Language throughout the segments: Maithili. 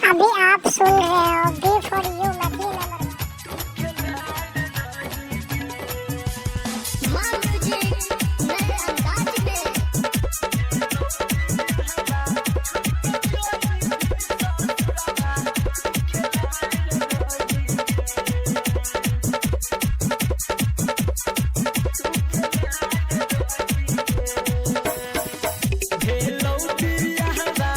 अभी आप सुन रहे हो B for you Maithili number.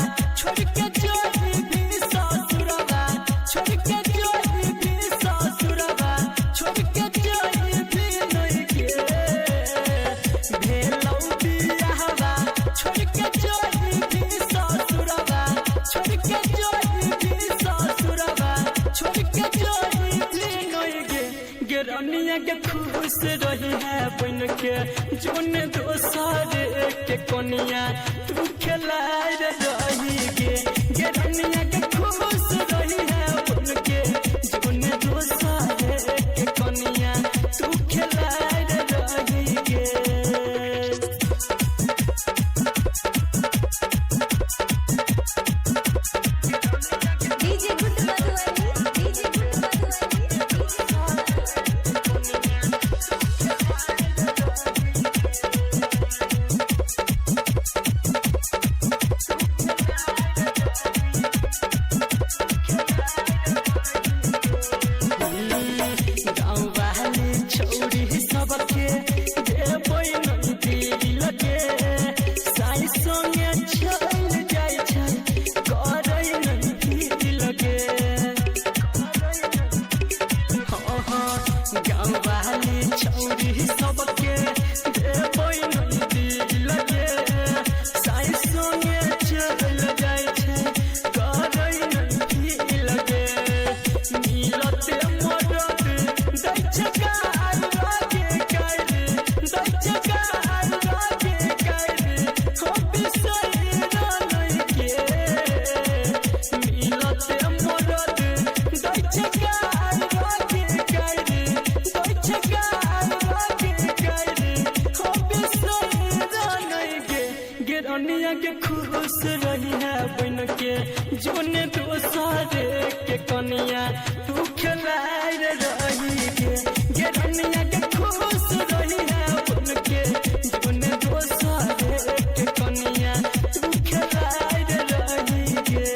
गेरनिया के खुश रही है बन के जोन दोसर के कोनिया तू खेला रही गे। गेरनिया के खुश रही है बन के जोन दोसर के कोनिया तू खेला रही गे। DJ good Madhubani, DJ good Madhubani, DJ. गाँव वाली छौरी सबके देबै नदी लगे साई संगे चल जाइ छै करै नदी लगे। हाँ हाँ गाँव वाली छौरी सबके देबै नदी लगे साई संगे चल जाइ छै करै नदी लगे। मिलते मदद दै छै कार लागे कार दै छै कार लागे कार हो बिसरि नै के। मिलते मदद दै छै कार लागे कार दै छै कार लागे कार हो बिसरि नै के। गेरनिया के खुश रही है बन के जोन दोसर के कनिया तू खेला रही गे। गेरनिया के खुश रही है बन के जोन दोसर के कनिया तू खेला रही गे।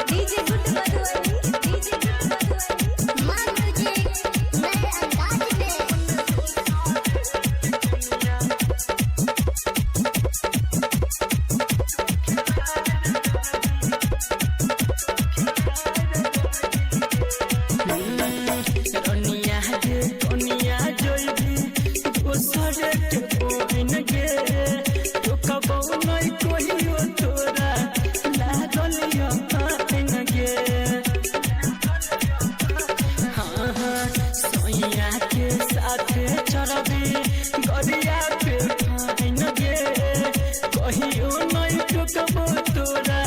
DJ good Madhubani, DJ good Madhubani. मां म्यूजिक नए अंदाज में। रनिया गे कनिया जोइबी दोसर के बहिन गे तो कबो नै कहियो तोरा लागल यो आइन गे। हाँ हाँ सोइया के साथे चढ़बी गरिया पे फाइन गे कहियो नै टोकबो तोरा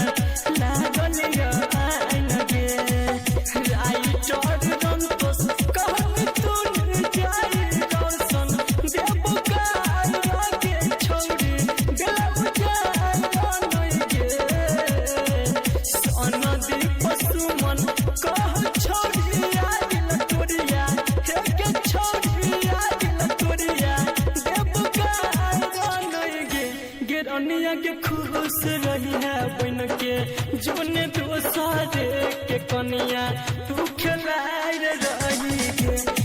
लागल यो आइन गे। राइटर रंतोष कहन तुन जाई रोशन देव कार लागे छौरी देव जाई नै गे। सनदी पशुमन कह छौरी दिल तोरिया हे के छौरी दिल तोरिया देव कार नै गे। गेरनिया के खुश रही है बन के जोन दोसर के कनिया तू खेला रही गे।